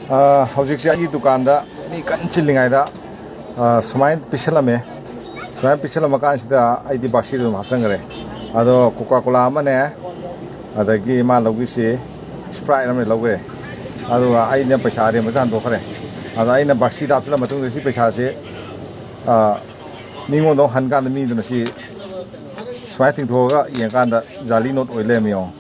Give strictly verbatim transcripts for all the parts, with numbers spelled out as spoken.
ꯑ, ꯍꯧꯖꯤꯛꯁꯦ ꯑꯩꯒꯤ ꯗꯨꯀꯥꯟꯗ ꯃꯤ ꯀꯟꯅ ꯆꯤꯜꯂꯤꯉꯩꯗ, ꯑ, ꯁꯨꯃꯥꯏꯅ ꯄꯤꯁꯜꯂꯝꯃꯦ꯫ ꯁꯨꯃꯥꯏꯅ ꯄꯤꯁꯜꯂꯝꯃ ꯀꯥꯟꯁꯤꯗ ꯑꯩꯗꯤ ꯕꯥꯛꯁꯤꯗ ꯑꯗꯨꯝ ꯍꯥꯞꯆꯟꯈ꯭ꯔꯦ꯫ ꯑꯗꯣ ꯀꯣꯀꯥ ꯀꯣꯂꯥ ꯑꯃꯅꯦ, ꯑꯗꯒꯤ ꯃꯥ ꯂꯧꯈꯤꯁꯤ ꯁ꯭ꯄ꯭ꯔꯥꯏꯠ ꯑꯃ ꯂꯧꯈ꯭ꯔꯦ꯫ ꯑꯗꯨꯒ ꯑꯩꯅ ꯄꯩꯁꯥ ꯑꯔꯦꯝꯕꯁꯦ ꯍꯟꯗꯣꯛꯈ꯭ꯔꯦ꯫ ꯑꯗꯣ ꯑꯩꯅ ꯕꯥꯛꯁꯤꯗ ꯍꯥꯞꯆꯤꯜꯂ ꯃꯇꯨꯡꯗ ꯁꯤ ꯄꯩꯁꯥꯁꯦ, ꯑ, ꯃꯤꯉꯣꯟꯗ ꯑꯃꯨꯛ ꯍꯟꯀꯥꯟꯗ ꯃꯤꯗꯨꯅ ꯁꯤ ꯁꯨꯃꯥꯏꯅ ꯇꯤꯡꯊꯣꯛꯑꯒ ꯌꯦꯡꯀꯥꯟꯗ ꯖꯥꯂꯤ ꯅꯣꯠ ꯑꯣꯏ ꯂꯩꯔꯝꯃꯤ ꯌꯦꯡꯉꯣ꯫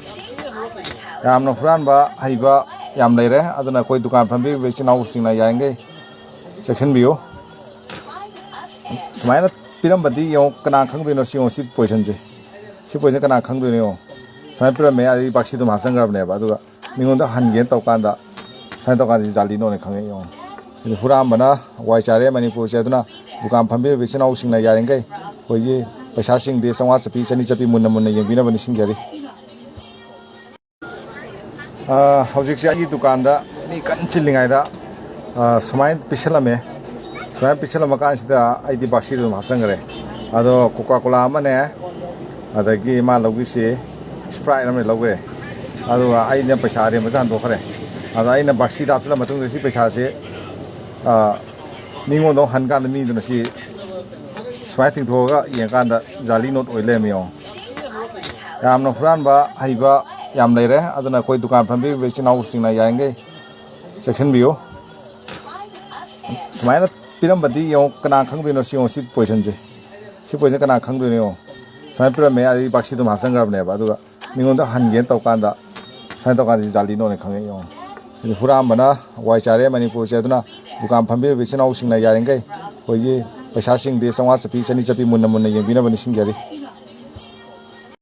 ꯌꯥꯝꯅ ꯍꯨꯔꯥꯟꯕ ꯍꯩꯕ ꯌꯥꯝ ꯂꯩꯔꯦ꯫ ꯑꯗꯨꯅ ꯑꯩꯈꯣꯏ ꯗꯨꯀꯥꯟ ꯐꯝꯕꯤꯔꯤꯕ ꯏꯆꯤꯟ ꯏꯅꯥꯎꯁꯤꯡꯅ ꯌꯥꯔꯤꯈꯩ ꯆꯦꯛꯁꯤꯟꯕꯤꯌꯨ꯫ ꯁꯨꯃꯥꯏꯅ ꯄꯤꯔꯝꯕꯗꯤ ꯌꯦꯡꯉꯣ, ꯀꯅꯥ ꯈꯪꯗꯣꯏꯅꯣ? ꯁꯤ ꯌꯦꯡꯉꯣ, ꯁꯤ ꯄꯣꯖꯤꯁꯟꯁꯦ, ꯁꯤ ꯄꯣꯖꯤꯁꯟ ꯀꯅꯥ ꯈꯪꯗꯣꯏꯅꯣ ꯌꯦꯡꯉꯣ꯫ ꯁꯨꯃꯥꯏꯅ ꯄꯤꯔꯝꯃꯦ, ꯑꯗꯩ ꯕꯥꯛꯁꯤ ꯑꯗꯨꯝ ꯍꯥꯞꯆꯟꯈ꯭ꯔꯕꯅꯦꯕ꯫ ꯑꯗꯨꯒ ꯃꯤꯉꯣꯟꯗ ꯍꯟꯒꯦꯅ ꯇꯧꯀꯥꯟꯗ ꯁꯨꯃꯥꯏꯅ ꯇꯧꯀꯥꯟꯗ ꯁꯤ ꯖꯥꯂꯤꯅꯣꯅ ꯈꯪꯉꯦ ꯌꯦꯡꯉꯣ꯫ ꯁꯤꯗꯤ ꯍꯨꯔꯥꯟꯕꯅ ꯋꯥꯏ ꯆꯥꯏꯔꯦ ꯃꯅꯤꯄꯨꯔꯁꯦ꯫ ꯑꯗꯨꯅ ꯗꯨꯀꯥꯟ ꯐꯝꯕꯤꯔꯤꯕ ꯏꯆꯤꯟ ꯏꯅꯥꯎꯁꯤꯡꯅ ꯌꯥꯔꯤꯈꯩ ꯑꯩꯈꯣꯏꯒꯤ ꯄꯩꯁꯥꯁꯤꯡꯗꯤ ꯆꯥꯝꯃꯉꯥ ꯆꯞꯄꯤ, ꯆꯅꯤ ꯆꯞꯄꯤ ꯃꯨꯟꯅ ꯃꯨꯟꯅ ꯌꯦꯡꯕꯤꯅꯕ ꯅꯤꯡꯁꯤꯡꯖꯔꯤ꯫ ꯑ, ꯍꯧꯖꯤꯛꯁꯦ ꯑꯩꯒꯤ ꯗꯨꯀꯥꯟꯗ ꯃꯤ ꯀꯟꯅ ꯆꯤꯜꯂꯤꯉꯩꯗ, ꯑ, ꯁꯨꯃꯥꯏꯅ ꯄꯤꯁꯜꯂꯝꯃꯦ꯫ ꯁꯨꯃꯥꯏꯅ ꯄꯤꯁꯜꯂꯝꯃ ꯀꯥꯟꯁꯤꯗ ꯑꯩꯗꯤ ꯕꯥꯛꯁꯤꯗ ꯑꯗꯨꯝ ꯍꯥꯞꯆꯟꯈ꯭ꯔꯦ꯫ ꯑꯗꯣ ꯀꯣꯀꯥ ꯀꯣꯂꯥ ꯑꯃꯅꯦ, ꯑꯗꯒꯤ ꯃꯥ ꯂꯧꯈꯤꯁꯤ ꯁ꯭ꯄ꯭ꯔꯥꯏꯠ ꯑꯃ ꯂꯧꯈ꯭ꯔꯦ꯫ ꯑꯗꯨꯒ ꯑꯩꯅ ꯄꯩꯁꯥ ꯑꯔꯦꯝꯕꯁꯦ ꯍꯟꯗꯣꯛꯈ꯭ꯔꯦ꯫ ꯑꯗꯣ ꯑꯩꯅ ꯕꯥꯛꯁꯤꯗ ꯍꯥꯞꯆꯤꯜꯂ ꯃꯇꯨꯡꯗ ꯁꯤ ꯄꯩꯁꯥꯁꯦ, ꯑ, ꯃꯤꯉꯣꯟꯗ ꯑꯃꯨꯛ ꯍꯟꯀꯥꯟꯗ ꯃꯤꯗꯨꯅ ꯁꯤ ꯁꯨꯃꯥꯏꯅ ꯇꯤꯡꯊꯣꯛꯑꯒ ꯌꯦꯡꯀꯥꯟꯗ ꯖꯥꯂꯤ ꯅꯣꯠ ꯑꯣꯏ ꯂꯩꯔꯝꯃꯤ ꯌꯦꯡꯉꯣ꯫ ꯌꯥꯝꯅ ꯍꯨꯔꯥꯟꯕ ꯍꯩꯕ ꯌꯥꯝ ꯂꯩꯔꯦ꯫ ꯑꯗꯨꯅ ꯑꯩꯈꯣꯏ ꯗꯨꯀꯥꯟ ꯐꯝꯕꯤꯔꯤꯕ ꯏꯆꯤꯟ ꯏꯅꯥꯎꯁꯤꯡꯅ ꯌꯥꯔꯤꯈꯩ ꯆꯦꯛꯁꯤꯟꯕꯤꯌꯨ꯫ ꯁꯨꯃꯥꯏꯅ ꯄꯤꯔꯝꯕꯗꯤ ꯌꯦꯡꯉꯣ, ꯀꯅꯥ ꯈꯪꯗꯣꯏꯅꯣ? ꯁꯤ ꯌꯦꯡꯉꯣ, ꯁꯤ ꯄꯣꯖꯤꯁꯟꯁꯦ, ꯁꯤ ꯄꯣꯖꯤꯁꯟ ꯀꯅꯥ ꯈꯪꯗꯣꯏꯅꯣ ꯌꯦꯡꯉꯣ꯫ ꯁꯨꯃꯥꯏꯅ ꯄꯤꯔꯝꯃꯦ, ꯑꯗꯩ ꯕꯥꯛꯁꯤ ꯑꯗꯨꯝ ꯍꯥꯞꯆꯟꯈ꯭ꯔꯕꯅꯦꯕ꯫ ꯑꯗꯨꯒ ꯃꯤꯉꯣꯟꯗ ꯍꯟꯒꯦꯅ ꯇꯧꯀꯥꯟꯗ ꯁꯨꯃꯥꯏꯅ ꯇꯧꯀꯥꯟꯗ ꯁꯤ ꯖꯥꯂꯤꯅꯣꯅ ꯈꯪꯉꯦ ꯌꯦꯡꯉꯣ꯫ ꯁꯤꯗꯤ ꯍꯨꯔꯥꯟꯕꯅ ꯋꯥꯏ ꯆꯥꯏꯔꯦ ꯃꯅꯤꯄꯨꯔꯁꯦ꯫ ꯑꯗꯨꯅ ꯗꯨꯀꯥꯟ ꯐꯝꯕꯤꯔꯤꯕ ꯏꯆꯤꯟ ꯏꯅꯥꯎꯁꯤꯡꯅ ꯌꯥꯔꯤꯈꯩ ꯑꯩꯈꯣꯏꯒꯤ ꯄꯩꯁꯥꯁꯤꯡꯗꯤ ꯆꯥꯝꯃꯉꯥ ꯆꯞꯄꯤ, ꯆꯅꯤ ꯆꯞꯄꯤ ꯃꯨꯟꯅ ꯃꯨꯟꯅ ꯌꯦꯡꯕꯤꯅꯕ ꯅꯤꯡꯁꯤꯡꯖꯔꯤ꯫